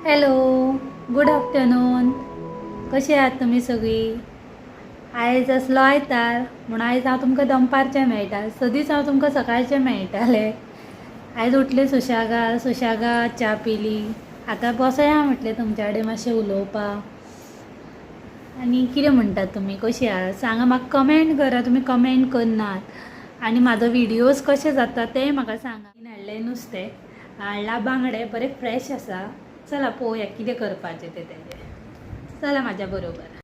Hello, good afternoon. कशी आहात तुमी सगळीं? आयज आसलो आयतार म्हूण आयज हांव तुमकां दनपारचें मेळटा. सदींच हांव तुमकां सकाळचें मेळटालें. आयज उठलें सुशेगाद, सुशेगाद च्या पिली. आतां बसया म्हटलें तुमच्या कडेन मातशें उलोवपाक. आनी कितें म्हणटात तुमी, कशी आहात सांगा म्हाका, कमेंट करा. तुमी कमेंट करनात आनी म्हाजो व्हिडियोज कशे जाता तेय म्हाका सांगा. हाडलें नुस्तें, हाडला बांगडे, बरे फ्रेश आसा. चला पळोवया कितें करपाचें तें तेजें. चला म्हाज्या बरोबर.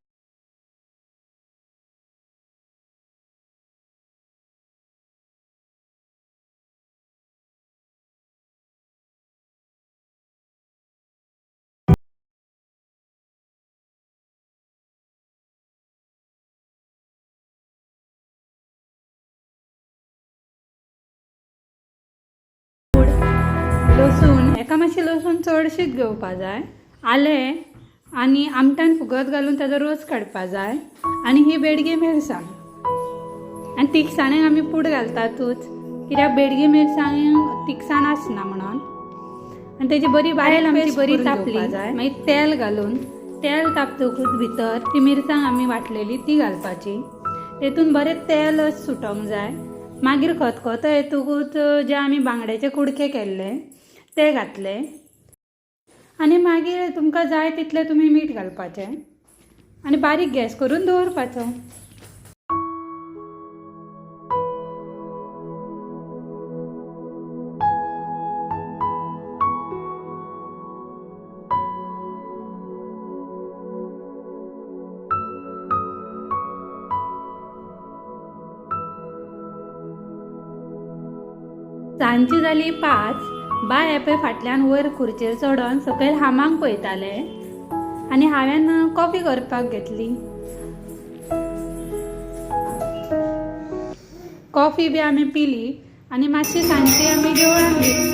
लसूण एका मातशें लसूण चडशीच घेवपा जाय. आलें आनी आमटान फुगत घालून ताजो रोस काडपा जाय. आनी ही बेडगी मिरसांग आनी तिखसाणेक आमी पूड घालतातूच, कित्याक बेडगी मिरसांग तिखसाण आसना म्हणून. आनी तेजी बरी बायल आमची बरी तापली जाय. मागीर तेल घालून, तेल तापतकूच भितर ती मिरसांग आमी वांटलेली ती घालपाची. तेतून बरें तेल सुटोंक जाय. मागीर खतखतो येतकूच जे आमी बांगड्याचे कुडके केल्ले ते घातले आनी मागीर तुमकां जाय तितलें तुमी मीठ घालपाचें आनी बारीक गॅस करून दवरपाचो. सांजची जाली 5. बाय पळय फाटल्यान वयर खुर्चेर चडोन सकयल हामाक पळयताले आनी हांवें कॉफी करपाक घेतली. कॉफी बी आमी पिली आनी मातशी सांजची आमी देवळान गेली.